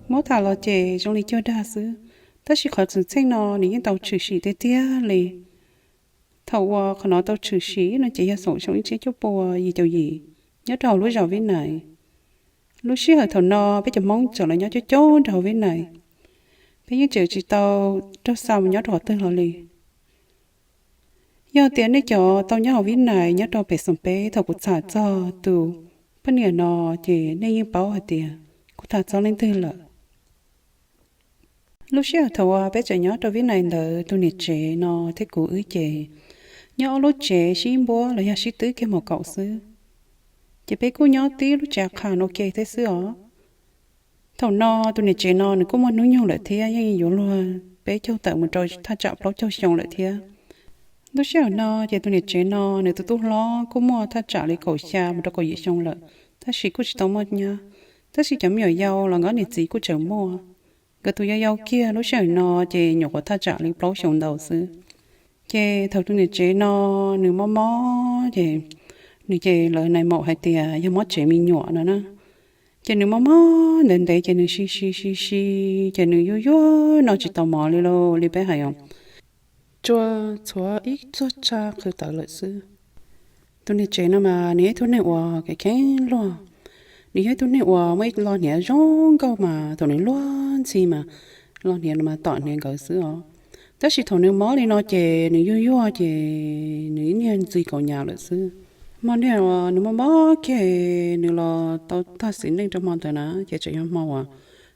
Muab tham los ces zoo li cuag dag xwb, tab sis qhov xwm txheej no nws yeej tau tshwm sim tiag tiag li. Thaum uas qhov no tau tshwm sim no ces yog xaum xyoo ib txhiab cuaj pua yim caum yim, nyob rau hauv lub zos Vib Nais. Lub sij hawm thaum no peb cov Hmoob txawm los nyob coob coob rau hauv Vib Nais, peb yeej tseem tsis tau raug xa mus nyob rau qhov twg los li. Yog tias nej cov tau nyob hauv Vib Nais nyob rau pem xoom peb thaum kuv tham txog tus poj niam no, ces nej yeej paub hais tias kuv tham txog leej twg lawm. Lub sij hawm thaum uas peb tseem nyob rau Vib Nais ntawd, tus niam tsev no thiab kuv wb ces nyob ob lub tsev sib npuab los yog sib twb kiag mos kaum xwb. Ces peb kuj nyob tib lub tsev qham no ke thiab xwb os. Thaum no tus niam tsev no nws kuj muaj hnub nyoog lawm thiab, yeej yuav luag peb caug tawm mus rau thaj tsam plaub caug xyoo lawm thiab. Lub sij hawm no ces tus niam tsev no nws tus tub hlob kuj muaj thaj tsam li kaum xya mus rau kaum yim xyoo lawm, tab sis kuj tsis tau muaj nyab. Tab sis cov me nyuam yaus los nkawd niam txiv kuj tseem muaj. Nkawd tus yau yau kiag lub sij hawm no ces nyuam qhuav thaj tsam li plaub xyoo ntau xwb. Ces thaum tus niam tsev no nws mob mob ces nws ces lawv nais maum hais tias yog mob tsev me nyuam no na. Ces nws mob mob ntev ntev ces nws si si si si, ces nws yuag yuag noj tsis tau mov li lauj, li peb hais os, tsuas txhuav ib txoj tsa qhwv tawv lawm xwb. Tus niag tsev no mas nws yog ib tug neeg uas kev kheev luag, nws yog ib tug neeg uas muaj ib lo hniav zoo nkauj mas thaum nws luag ntxhi mas lo hniav no mas tom hniav nkawd xwb os. Tab sis thaum nws mob li no ces nws yuag yuag ces nws ib niag ntxi kaus nyas lawm xwb. Hmo niag uas nws mob mob kiag nws los tau tag sim neej rau hmo ntawd na, ces tseem yog hmo uas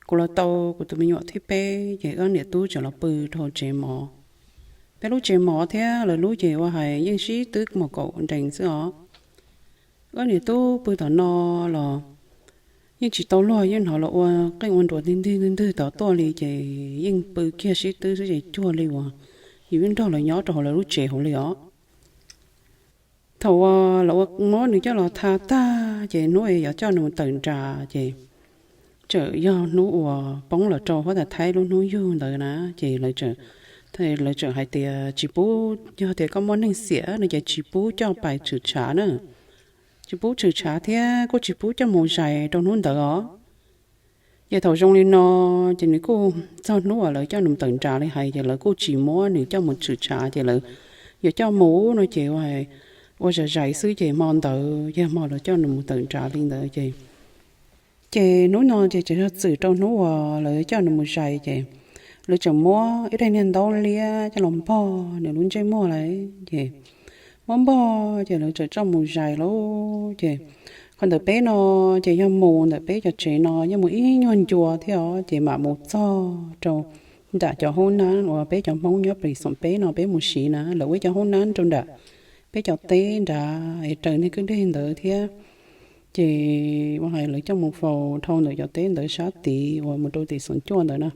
kuv los tau kuv tus me nyuam thib peb, ces wb niam tub tseem los pw rau hauv tsev mov. Peb lub tsev mov thiab lawv lub ces ua hais yeej sib twb mos kaum nrees xwb os. Wb niam tub pw tom no los yeej tsis tau luag, yeej hnov los ua qeej ua nruas ntwg ntwg ntwg ntwg tom tuaj li, ces yeej pw kiag sib twb xwb ces cuag li uas yus yeej nrog lawv nyob rau hauv lawv lub tsev hauv li os. Thaum uas lawv ua muab nws coj los tha tag ces hnub es yuav coj nws mus tawm nras ces txawm yog hnub uas poob los rau huab tais Thaib lub hnub yug ntawd na, ces lawv txawm hais tias tsis pub, yog tias koj muaj neeg xiam no ces tsis pub coj pais tshwm tshav na, tsis pub tshwm tshav thiab kuj tsis pub coj mus zais rau hnub ntawd os. Ces thaum zoo li no ces nws kuj txog hnub uas lawv coj nws mus tawm nras li hais, ces lawv kuj tsis muab nws coj mus tshwm tshav, ces lawv yuav coj mus no ces ua zais zais xwb, ces hmo ntawd yog hmo lawv coj nws mus tawm nras li ntawd ces, ces hnub no ces tseem yog txwm rau hnub uas lawv coj nws mus zais, ces lawv tseem muab ib daim niag ntaub liab coj los npog nws lub ntsej muag lawm, ces muab npog ces lawv tseem coj mus zais lauj. Ces qhov ntawm peb no ces yog mus ntawm peb cov tsev no yeej mus ib nyuag ncua thiab os, ces mam mus txog rau nram cov hoob nab uas peb cov Hmoob nyob pem xoom peb no peb mus siv na, lawv ua ib cov hoob nab rau nram peb cov teb nrad es raws niag kwj deg ntawd thiab. Ces ua hais lawv coj mus faus dhau ntawm cov teb ntawd sab tid uas mus rau tim xoom cuaj ntawd na.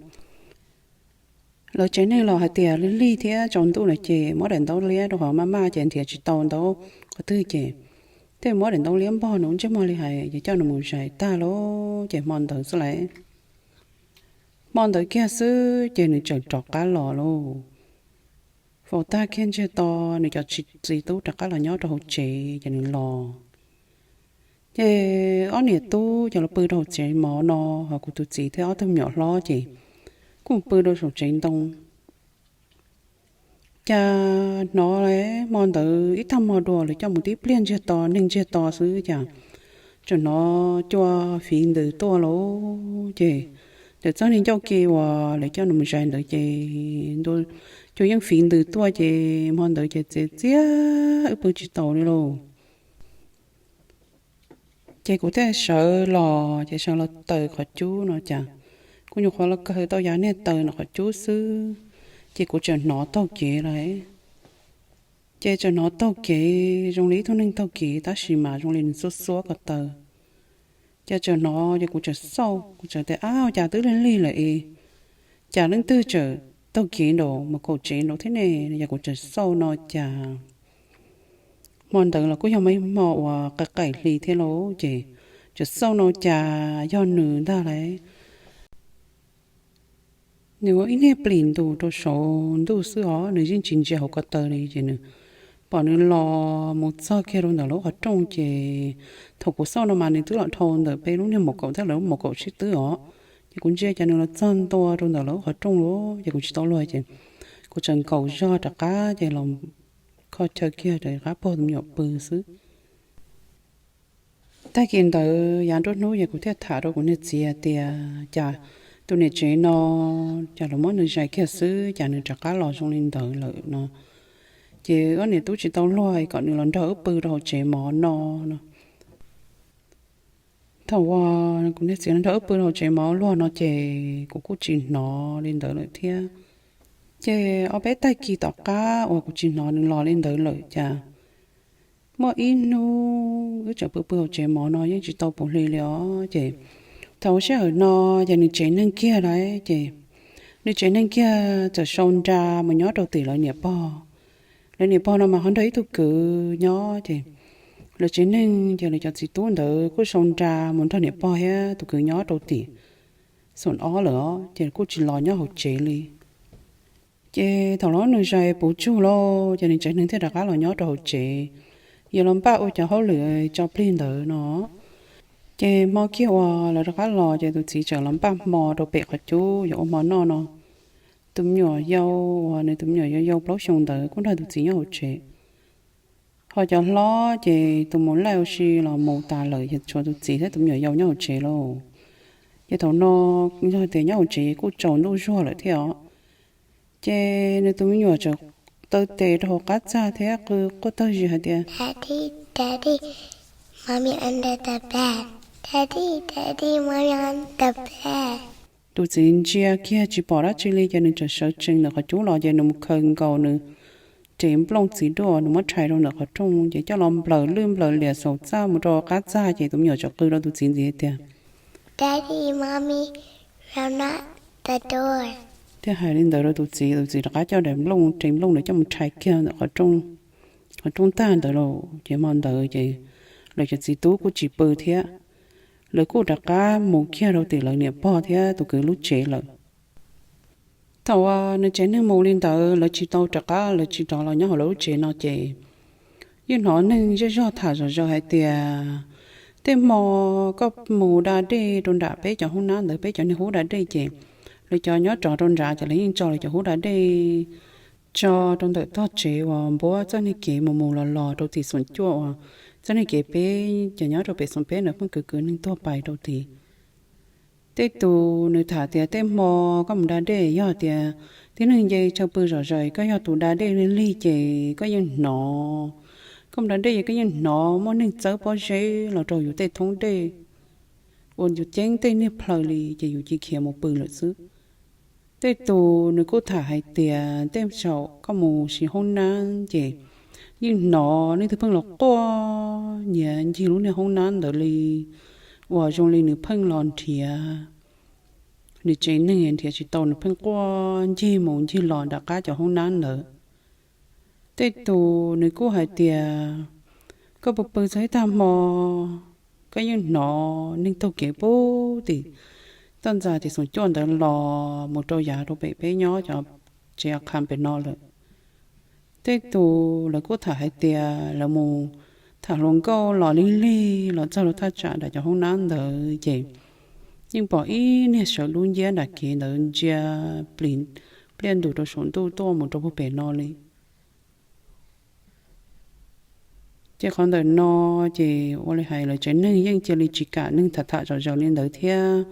Lawv tsev neeg los hais tias lig lig thiab tsaus ntuj lawm ces muab daim ntaub liab rau qhov maj maj ces nrhiav tsis tau ntaub qhov twg ces thiaj muab daim ntaub liab npog nws lub ntsej muag li hais ces coj nws mus zais tag lauj, ces hmo ntawd xwb lauj. Hmo ntawd kiag xwb ces nws tseem rov qab los lauj. Faus tag kiag ntsiag to, nws cov txiv tub rov qab los nyob rau hauv tsev ces nws los. Ces ob niam tub ces los pw rau hauv tsev mov no, ho kuv tus txiv thiab ob tug me nyuam hlob ces kuj mus pw rau saum tsev ntoo. Cas hnov hmo ntawd ib tag hmo dua lawv coj mus tib pliag ntsiag to neeg ntsiag to xwb cas tseem hnov cua fiv ntws tuaj lauj. Ces txawm txog niag ncauj ke uas lawv coj nws mus zais ntawd ces cua yeej fiv ntws tuaj ces hmo ntawd ces txias txias wb pw tsis taus li lauj. Ces kuv thiaj sawv los, ces sawv los taws qhov cub no cas kuv nyuam qhuav los kawg tau yav niag taws no qhov cub xwb, ces kuv tseem hnov taug kev lawm. Ces tseem hnov taug kev zoo li ib tug neeg taug kev tab sis mas zoo li nws xuab xuab ko taw. Ces tseem hnov ces kuv tseem xauj, kuv tseem tias ab, cas twb lig lig lawm es cas leej twg tseem taug kev nraum mos kaum tsev nraum thiab ne, yog kuv tseem xauj no cas. Hmo ntawd los kuj yog muaj ib hmo uas qaim qaim hli thiab lauj, ces tseem xauj no cas yog nws ntag lauj. Nws ua ib niag plim ntus rau saum ntuj xwb os, nws yeej tsis ntsia hauv ko taw li, ces nws pom nws los mus txog kiag rau ntawm lub qhov rooj, ces thaum kuv xauj no mas nws twb los dhau ntawm peb lub niag mos kaum thiab lawv lub mos kaum sib twb os. Ces kuv ntsia cas nws los txog ntua rau ntawm lawv lub qhov rooj lawm ces kuv tsis tau luag ces kuv txawm nkaum zog rov qab ces los kho chaw kiag rov qab pog tus me nyuam pw xwb. Tag kis ntawd yav nruab hnub ces kuv thiaj tham rau kuv niag txiv hais tias cas tus niam tsev no, cas lawv muab nws zais kiag xwb cas nws rov qab los zoo li ntawd lawm no. Ces ob niam tub tsis tau luag kom nws los nrog wb pw rau hauv tsev mov no no. Thaum uas kuv niag txiv los nrog wb pw rau hauv tsev mov luag no ces kuv kuj tsis hnov li ntawd lawm thiab. Ces ob peb tag kis tom qab uas kuv tsis hnov nws los li ntawd lawm cas muaj ib hnub wb tseem pw pw hauv tsev mov no yeej tsis tau puv hli li os ces thaum sij hawm no ces nws tsev neeg kiag lawm ces nws tsev neeg kiag txawm sau nra mus nyob rau tim lawv niam pog. Lawv niam pog no mas ho nrog ib tug kwv nyob ces lawv tsev neeg ces lawv cov txiv tub ntawd kuj sau nra mus nrog niam pog thiab tus kwv nyob rau tim xoom ob lawm os ces kuj tsis los nyob hauv tsev li. Ces thaum lawv nws zais puv tsug lawm ces nws tsev neeg thiaj rov qab los nyob rau hauv tsev, yuav los npaj ua cov hauj lwm tso plig ntawd no. Ces hmo kiag uas lawv rov qab los ces tus txiv txawm los npaj hmo rau pem qhov cub yuav ua hmo noj no. Tus me nyuam yau uas nws tus me nyuam yau yau plaub xyoos ntawd kuj nrog tus txiv nyob hauv tsev. Ho cov hlob ces tus mus laij ua si los mus tas lawm ces tshuav tus txiv thiab tus me nyuam yau nyob hauv tsev lauj. Ces thaum no yog tias nyob hauv tsev kuj tsaus ntuj zuag lawm thiab os. Ces nws tus me nyuam txawm taw tes rau hauv qab txag thiab qw quaj tawg zis hais tias, Daddy, Daddy, Mommy under the bed. Daddy, Daddy, Mommy under the bed. Tus txiv ntsia kiag tsis pom dab tsi li ces nws txawm sawv tsees ntawm qhov cub los ces nws mus khaws nkaus nws cev nplooj txiv duaj nws muab rhais rau ntawm qhov rooj ces coj los nplawm lwj nplawm liam xaus txaj mus rau qab txag ces tus me nyuam txawm qw rau tus txiv ntxiv tias, Daddy, Mommy, round out the door. Thiaj hais li ntawd rau tus txiv, tus txiv rov qab coj daim nplooj cev nplooj ntawd coj mus rhais kiag ntawm qhov rooj tag ntawd lauj. Ces hmo ntawd ces lawv cov txiv tub kuj tsis pw thiab, lawv kuj rov qab mus kiag rau tim lawv niam pog thiab tus kwv lub tsev lawm. Thaum uas nws tsev neeg mus li ntawd lawv tsis tau rov qab, lawv tsis rov los nyob hauv lawv lub tsev no ces yeej hnov neeg zej zog tham zom zaws hais tias, tej hmo koj mus da dej rau nram peb cov hoob nab ntawd, peb cov niag hub da dej ces lawv cov nyob rov rau nrad ces lawv yeej tso lawv cov hub da dej tso rau ntawm tog tsev uas npuab txoj niag kev mus mus los los rau tim xoom cuaj uas txoj niag kev peb cov nyob rau pem xoom peb ntawd pheej kwv kwv neeg tuag pais rau tid. Tej tus nws tham tias tej hmo koj mus da dej yog tias tib neeg nce chaw pw zom zaws koj yog tus da dej lig lig ces koj yeej hnov, koj mus da dej ces koj yeej hnov muaj neeg txawb pob zeb los rau yus tej thoob dej uas yus ceeb tej niag plhaws li ces yus cia khiav mus pw lawm xwb. Tej tus nws kuj tham hais tias tej zaum koj mus siv hoob nab ces yeej hnov leej twg pheej los quaj nyiav ncig lub niag hoob nab ntawd li, uas zoo li nws pheej los nrhiav nws tsev neeg nrhiav tsis tau, nws pheej quaj ncig mus ncig los nram qab cov hoob nab ntawd. Tej tus nws kuj hais tias koj pw pw txog ib tag hmo koj yeej hnov neeg taug kev pub tim toj ntxas tim xoom cuaj ntawd los mus rau yav rau pem peb nyob cov tsev a qha pem no lawm. Tej tus lawv kuj tham hais tias lawv mus tham hluas nkauj los lig lig los txog rau thaj tsam nram cov hoob nab ntawd ces yeej pom ib niag sawv dub nciab nram kev ntawd ntsia plis pliaj ntus rau saum ntuj tuaj mus rau puag pem no li. Ces qhov ntawm no ces ua li hais lawv tsev neeg yeej cia li tsis kam neeg tham tham zom zaws li ntawd thiab.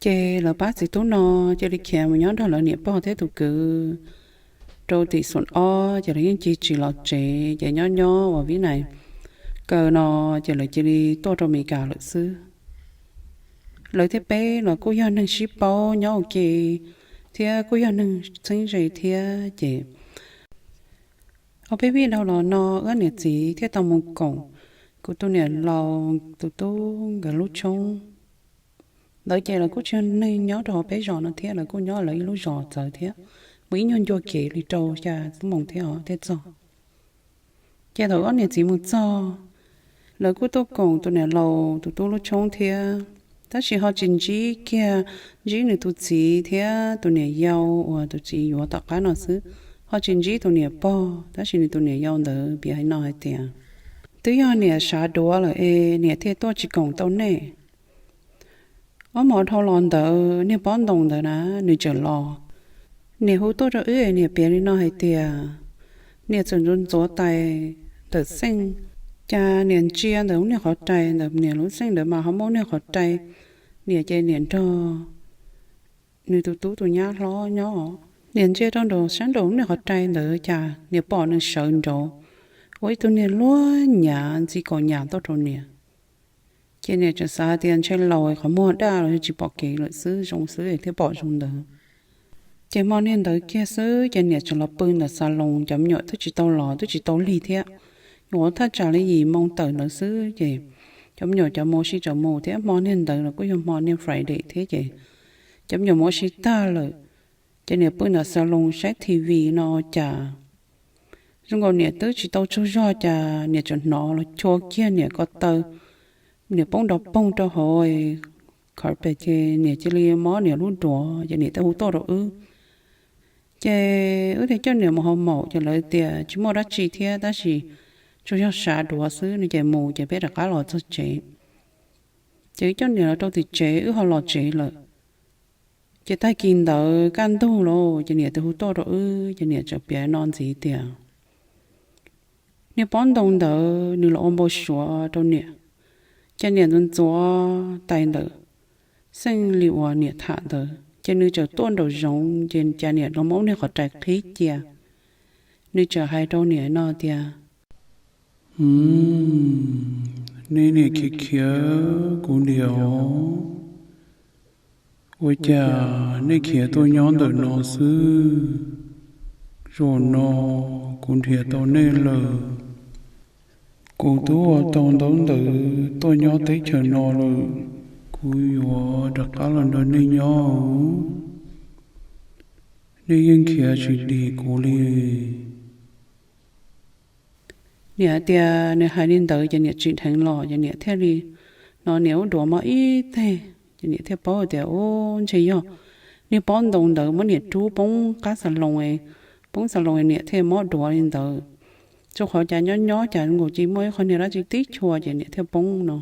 Ces lawv pab txiv tub no cia li khiav mus nyob nrog lawv niam pog thiab tus kwv rau tim xoom ob ces lawv yeej cia li tsis los tsev ces nyob nyob uas vib nais kaw no ces lawv cia li tuaj rau Amelikas lawm xwb. Lawv thiab peb los kuj yog neeg sib paub nyob ua ke thiab kuj yog neeg txheeb ze thiab ces ob peb vij dhau los no wb niam txiv thiaj tau mus koom kuv tus niam laus tus tub nkawd lub tshoob. Lawv ces lawv kuj tsis yog neeg nyob rau hauv peb zos no thiab, lawv kuj nyob lawv ib lub zos txawv thiab, mus ib nyuag ncua kev li rau xya xuab moos thiab thiaj txog. Ces thaum ob niam txiv mus txog, lawv kuj tuaj koom tus niam laus tus tub lub tshoob thiab, tab sis ho tsis ntsib kiag, ntsib nws tus txiv thiab tus niam yau uas tus txiv yuav tom qab no xwb, ho tsis ntsib tus niam pog, tab sis nws tus niam yau ntawd piav hais no hais tias, twb yog niam sav duav lawm es niam thiaj tuaj tsis koom tau nej. Ob hmo dhau los ntawd niag pob ntoo ntawd na, nws txawm los. Niam hu tuaj rau wb, niam piav li no hais tias niam txawm ntxuav ntxuav tais ntawm xeej, cas niam ntsia ntawm lub niag qhov rais, ntawm niam lub xeej ntawd mas ho muaj niag qhov rais. Niam ces niam nrog nws tus tub tus nyab hlob nyob. Niam ntsia rau nraum sab nraum lub niag qhov rais ntawd cas niam pom nws sawv nraud ua ib tug niag luag nyav ntxim kaum nyav tuaj rau niam. Ces niam txawm xav tias ntshe laus qhov muag daj los yog tsis pom kev lawm xwb, zoo xwb thiaj pom zoo ntawd. Ces hmo niag ntawd kiag xwb ces niam txawm los pw ntawm xas loos, cov me nyuam twb tsis tau los twb tsis tau lig thiab. Nyuam qhuav thaj tsam li yim moo tawm ntawd xwb ces cov me nyuam cov mus ua si txawm mus thiab, hmo niag ntawd los kuj yog hmo niag Friday thiab ces cov me nyuam mus ua si tag lawm. Ces niam pw ntawm xas loos saib T V no cas zoo nkaus niam twb tsis tau tsaug zog cas niam txawm hnov los chua kiag niam ko taw, niam poob nrov poog rau hauv carpet ces niam cia li mob niam lub duav ces niam thiaj hu tuaj rau wb. Ces wb thiaj coj niam mus hauv maum ces lawv tias tsis muaj dab tsi thiab tab sis tsuas yog sav duav xwb no ces mus ces peb rov qab los txog tsev. Ces wb coj niam los rau tim tsev wb ho los tsev lawm. Ces tag kis ntawd kaj ntug lawm ces niam thiaj hu tuaj rau wb ces niam txawm piav no ntxiv tias niag pob ntoo ntawd nws los ua npau suav rau niam. Ces niam ntxuav ntxuav tais ntawm xeej li uas niam tham ntawd ces nws txawm tuaj nraum zoov ces cas niam los muab niag qhov rais qhib cia. Nws txawm hais rau niam no tias, Nej niam khiav khiav kuv nrhiav os, ua cas nej khiav tuaj nyob ntawm no xwb? Zaum no kuv nrhiav tau nej lawm. Kuv twb ua tau ntaub ntawv tuaj nyob teb chaws no lawm, kuv yuav rov qab los nrog nej nyob. Nej yeej khiav tsis dim kuv li. Niam tias nws hais li ntawd ces niam tsim dheev los ces niam thiaj li hnov niam lub duav mob ib teg ces niam thiaj paub tias ub ntshe yog niag pob ntoo ntawd muab niam rub poob qab xas loos, poob xas loos niam thiaj mob duav li ntawd. Rau qhov cas nyob nyob cas nkaus cia muaj ib qho niag dab tsi tib chua ces niam thiaj poob no.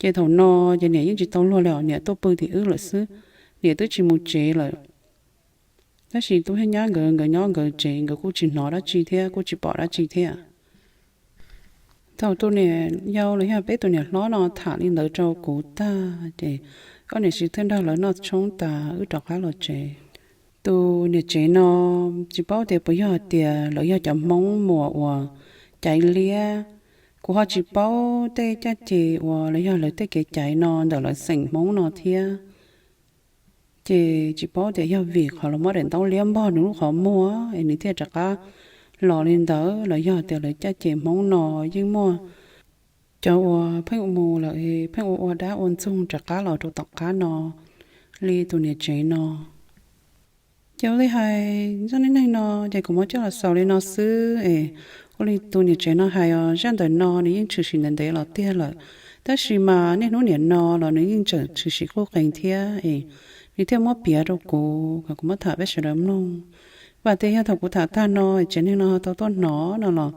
Ces thaum no ces niam yeej tsis tau luag li os, niam tuaj pw tim wb lawm xwb, niam twb tsis mus tsev lawm. Tab sis tub thiab nyab nkawd, nkawd nyob nkawd tsev nkawd kuj tsis hnov dab tsi thiab kuj tsis pom dab tsi thiab. Thaum tus niam yau los yog peb tus niam hlob no tham li ntawd rau kuv tag ces ob niam txiv thiaj nrog lawv noj tshoob tas wb rov qab los tsev. Tus niam tsev no tsis paub tias puas yog hais tias lawv yog cov Hmoob Muas uas caiv liab. Kuv ho tsis paub tej caj ces uas los yog lawv tej kev caiv no ntawm lawv xeem Hmoob no thiab. Ces tsis paub tias yog vim qhov lawv muab daim ntaub liab npog nws lub qhov muag es nws thiaj rov qab los li ntawd los yog tias lawv caj ces Hmoob no yeej muaj cov uas pheej mus lawm pheej ua ua dab ua ntxoog rov qab los rau tom qab no li tus niam tsev no. Ces ua li hais zaj neej neeg no ces kuv muab coj los xaus li no xwb es ua li tus niam tsev no hais os, zaj ntawm no nws yeej tshwm sim ntev ntev los tiag lawm, tab sis mas niaj hnub niam no los nws yeej tseem tshwm sim quj qees thiab es nws thiaj muab piav rau kuv kom kuv muab tham peb sawv daws mloog. Vam tias yog thaum kuv tham tag no tsev neeg no ho tau tuaj hnov no los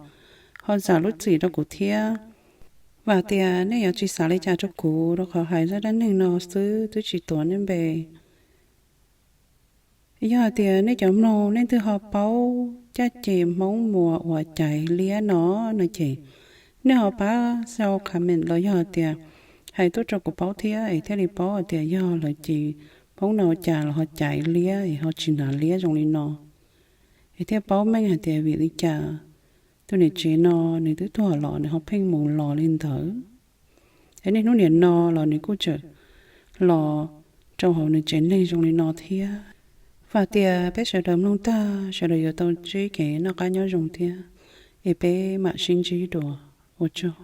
ho zam lub txim rau kuv thiab. Vam tias nej yuav tsis xav li cas rau kuv rau qhov hais zaj dab neeg no xwb twb tsis tuav nej npe. Yog hais tias nej cov mloog leej twg ho paub caj ces Hmoob Muas uas caiv liab no no ces nej ho pab sau comment los yog hais tias hais tuaj rau kuv paub thiab es thiaj li paub hais tias yog lawv ces Hmoob no cas los ho caiv liab es ho tsis hnav liab zoo li no, es thiaj paub meej hais tias vim li cas tus niam tsev no nws twb tuag los nws ho pheej mus los li ntawd. Es niaj hnub niam no los nws kuj tseem los rau hauv nws tsev neeg zoo li no thiab. Vam tias peb sawv daws mloog tag sawv daws yuav tau ntsib kev noj qab nyob zoo thiab, es peb mam sib ntsib dua. Ua tsaug.